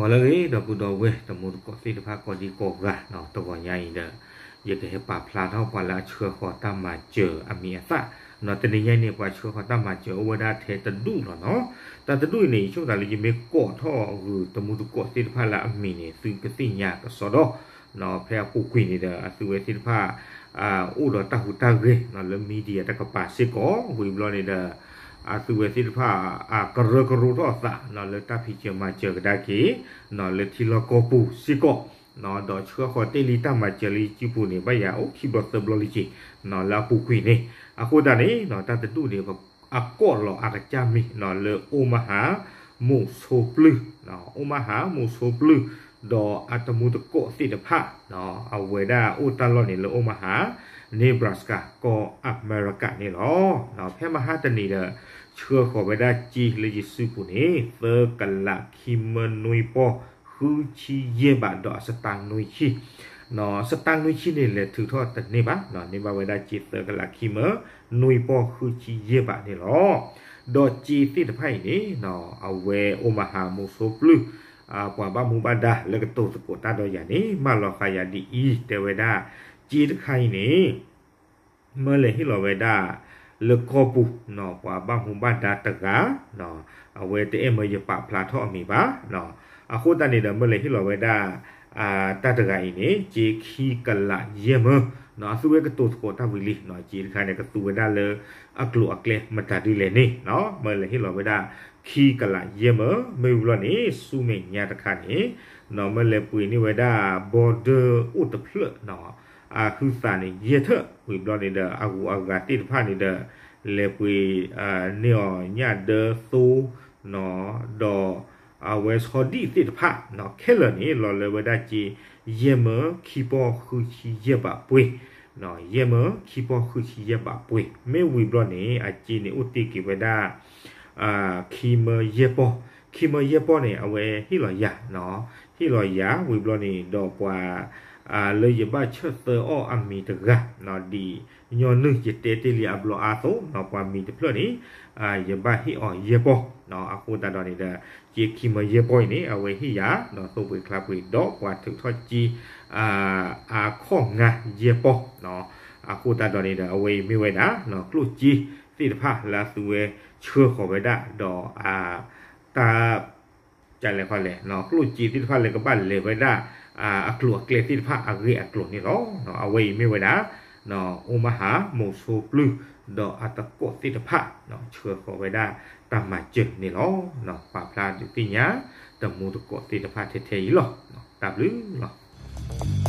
ဂီၤလၢအဂ့ၤ ဒီပုၢ်ဒီဝဲၢ်တံၤသကိးသ့ၣ်တဖၣ်ကိးဒံကိးဂၤ, တဂီၤညါအံၤဒီး ယကဟဲပာ်ဖျါထီၣ်ပှၤလၢအဆှၢဃီၤတၢ်မၤစၢၤအမံၤအသၣ်, တနံၤညါအံၤန့ၣ် ပှၤဆှၢဃီၤတၢ်မၤစၢၤအိၣ်ဝဲဒၣ်ထဲတဒူၣ်လီၤနီၤ. တၢ်တဒူၣ်အံၤန့ၣ် ယဆိကမိၣ်သးလၢယမ့ၢ်ကိးထီၣ်ဂုာ်တံၤသကိးသ့ၣ်တဖၣ်လၢအမံၤန့ၣ် သုကသ့ၣ်ညါကစီဒီ, ဖဲအပူၤကွံာ်န့ၣ်ဒီး အသုဝဲသ့ၣ်တဖၣ် အိၣ်ဒီးတၢ်ဟူးတၢ်ဂဲၤလၢ media တကပၤစ့ၢ်ကီး, ဝံၤဘျီန့ၣ်ဒီး အသုဝဲသ့ၣ်တဖၣ် ကရၢကရိထီၣ်အသးလၢတၢ်ဖံးစၢၤမၤစၢၤကဒါက့ၤ လၢထံလီၢ်ကီၢ်ပူၤစ့ၢ်ကီး, ဒီးဆှၢဃီၤတ့ၢ်လံတၢ်မၤစၢၤလၢယစုပူၤန့ၣ် ဘၣ်ယၤအိၣ်ခံဘျီသၢဘျီလံက့ၤ လၢအပူၤကွံာ်န့ၣ်, အဃိသတးန့ၣ် တၢ်တဒူၣ်န့ၣ် အကိးလီၤအကစၢ်မံၤလၢ အိၣ်မဟါ မိၢ်ဆိပျုၢ်, အိၣ်မဟါ မိၢ်ဆိပျုၢ်, ဒီးအတံၤသကိးသ့ၣ်တဖၣ် အဝဲဒၣ်အိၣ်တၢ်လီၢ်န့ၣ်လၢ Omaha, Nebraska ကီၢ်အမဲရကၤန့ၣ်လီၤ. ဖဲမဟါတနံၤဒီး ဆှၢဃီၤဝဲဒၣ်စ့လၢယစုပူၤန့ၣ် သၢကလးခံမၢနွံပီၢ်ဃုဆံယဲၢ်ဘး ဒီးအစတါနွံဆံ စတါနွံဆံန့ၣ် လဲၤထုးထီၣ်တန့ၢ်ဘၣ်, န့ၢ်ဘၣ်ဝဲဒၣ်စ့ သၢကလးခံမၢနွံပီၢ်ဃုဆံယဲၢ်ဘးန့ၣ်လီၤ. ဒီးစ့သ့ၣ်တဖၣ်အံၤန့ၣ် အဝဲအိၣ်မဟါ မိၢ်ဆိပျုၢ် ပှၤဘၣ်မူဘၣ်ဒါလၢကတိၤသကိးတၢ်ဒီးယၤန့ၣ် မၢလီၤဃာ်ယၤဒ်အံၤ, တဲဝဲဒၣ် စ့တခါအံၤန့ၣ် မၢလဲၤဟ့ၣ်လီၤဝဲဒၣ် လၢကီၢ်ပူၤ ပှၤဘၣ်မူဘၣ်ဒါတဂၤ, အဝဲတအဲၣ်မၢယပာ်ဖျါထီၣ်အမံၤဘၣ်. အဃိသတးန့ၣ်ဒီး မၢလဲၤဟ့ၣ်လီၤဝဲဒၣ် တၢ်တဂၤအံၤန့ၣ် စ့ခံကလးယဲၢ်မၢ, အသုဝဲကတိၤသကိးတၢ်ဝံၤလံ, စ့တခါန့ၣ် ကသူဝဲဒၣ်လၢအကျိၤအကျဲမတၤဒ်လဲၣ်န့ၣ်, မၢလဲၤဟ့ၣ်လီၤဝဲဒၣ် ခံကလးယဲၢ်မၢ, မ့ၢ်ဝံၤဘျီန့ၣ် ဆူမဲာ်ညါတခါန့ၣ် မၢလဲၤပှ့ၤန့ၢ်ဝဲဒၣ် border အိၣ်တဖျၢၣ် အဟုသးန့ၣ် ယဲၢ်ထၢၣ်, ဝံၤဘျီန့ၣ်ဒီး အဂုၤအဂၤသ့ၣ်တဖၣ်န့ၣ်ဒီး လဲၤပှ့ၤန့ၢ်အီၤညၣ်ဒၢသိ ဒီး အဝဲဆီဒံၣ်သ့ၣ်တဖၣ် ခဲလၢာ်န့ၣ် လီၤလၢဝဲဒၣ်စ့ ယဲၢ်မၢခံပီၢ်ဃုဆံယဲၢ်ဘးပှ့ၤ, ယဲၢ်မၢခံပီၢ်ဃုဆံယဲၢ်ဘးပှ့ၤ, မ့ၢ်ဝံၤဘျီန့ၣ် အစ့န့ၣ်အိၣ်တ့ၢ်က့ၤဝဲဒၣ် ခံမၢယဲၢ်ပီၢ်, ခံမၢယဲၢ်ပီၢ်န့ၣ် အဝဲဟ့ၣ်လီၤယၤ, ဟ့ၣ်လီၤယၤ ဝံၤဘျီန့ၣ်ဒီးပှၤ လၢယဘၣ်ဆၢသၢအီၤအမံၤတဂၤ ဒ်ညီနုၢ်ယတဲတ့ၢ်လံအဘျီအါအသိး ပှၤမံၤတဖျၢၣ်န့ၣ် ယဘၣ်ဟ့ၣ်အီၤယဲၢ်ပီၢ်, အဃိသတးဒီးန့ၣ်ဒီး စ့ခံမၢယဲၢ်ပီၢ်အံၤန့ၣ် အဝဲဟ့ၣ်ယၤ သိပှ့ၤချါပှ့ၤဒီးပှၤထုးထီၣ်စ့ အခီၣ်ငါယဲၢ်ပီၢ်, အဃိသတးဒီးန့ၣ်ဒီး အဝဲအံၤမ့ၢ်ဝဲဒၣ် ကျိၣ်စ့သ့ၣ်တဖၣ်လၢအသုဝဲဆှၢဃီၤဝဲဒၣ်ဒီး တၢ် ကလဲၤခီလဲၣ် ကျိၣ်စ့သ့ၣ်တဖၣ်လၢကဘၣ်လဲၤဝဲဒၣ် အကျိၤအကျဲသ့ၣ်တဖၣ်အဂ့ၢ်အကျိၤန့ၣ်လီၤ. အဝဲအံၤမ့ၢ်ဝဲဒၣ် အိၣ်မဟါ မိၢ်ဆိပျုၢ် ဒီးအတံၤသကိးသ့ၣ်တဖၣ် ဆှၢဃီၤဝဲဒၣ်တၢ်မၤစၢၤန့ၣ်လီၤ. ပာ်ဖျါဒုးသ့ၣ်ညါ တံၤသကိးသ့ၣ်တဖၣ်ထဲထဲအံၤလီၤ. တၢ်ဘျုးလီၤ.